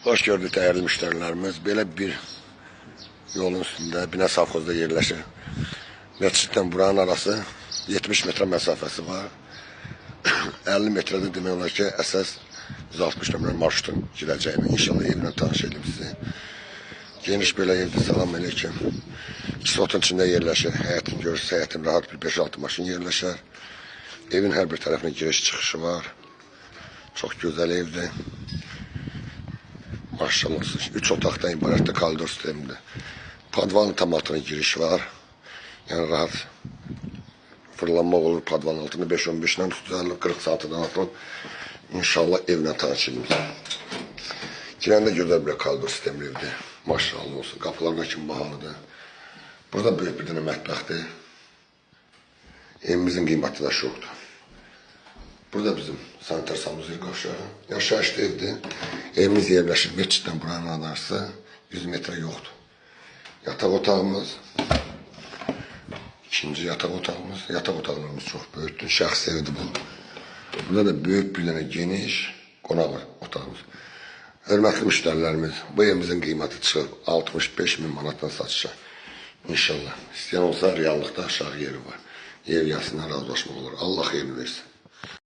Hoş gördük dəyərli müştərilərimiz. Belə bir yolun üstündə Binə Savxozda yerləşir. Məsciddən buranın arası 70 metrə məsafəsi var. 50 metrədə demək olar ki, əsas 160 nömrə marşrutun girəcəyini inşallah evlə tanış edim sizi. Geniş belə evdir, salam aleyküm. 2 sotun içində yerləşir. Həyətin görürsünüz, həyətin rahat bir 5-6 maşın yerləşər. Evin hər bir tərəfinə giriş çıxışı var. Çox gözəl evdir. Maşallah olsun. 3 otaqdan ibarətdir, koridor sistemidir. Podvalın tam altına giriş var. Yəni rahat fırlanmaq olur podvalın altında 5-15 ilə düzəlib 40 saatdan atılıb. İnşallah evlə tanış edeyim. Girəndə gözəl bir koridor sistemli evdir. Maşallah olsun. Qapılarına kimi bahalıdır. Burada böyük bir dənə mətbəxdir. Evimizin qiyməti də çoxdur. Burada bizim sanitar sanuzel qovşağı. Yaşayışlı evdir. Evimiz yerləşir məsciddən buranın arası 100 metrə yoxdur. Yataq otağımız, ikinci yataq otağımız. Yataq otaqlarımız çox böyükdür. Şəxsi evdir bu. Burada da böyük bir dənə geniş qonaq otağımız. Hörmətli müştərilərimiz, bu evimizin qiyməti çıxıb 65 min manatdan satışa. İnşallah. İstəyən olsa reallıqda aşağı yeri var. Yer yasından razılaşmaq olur. Allah xeyrini versin.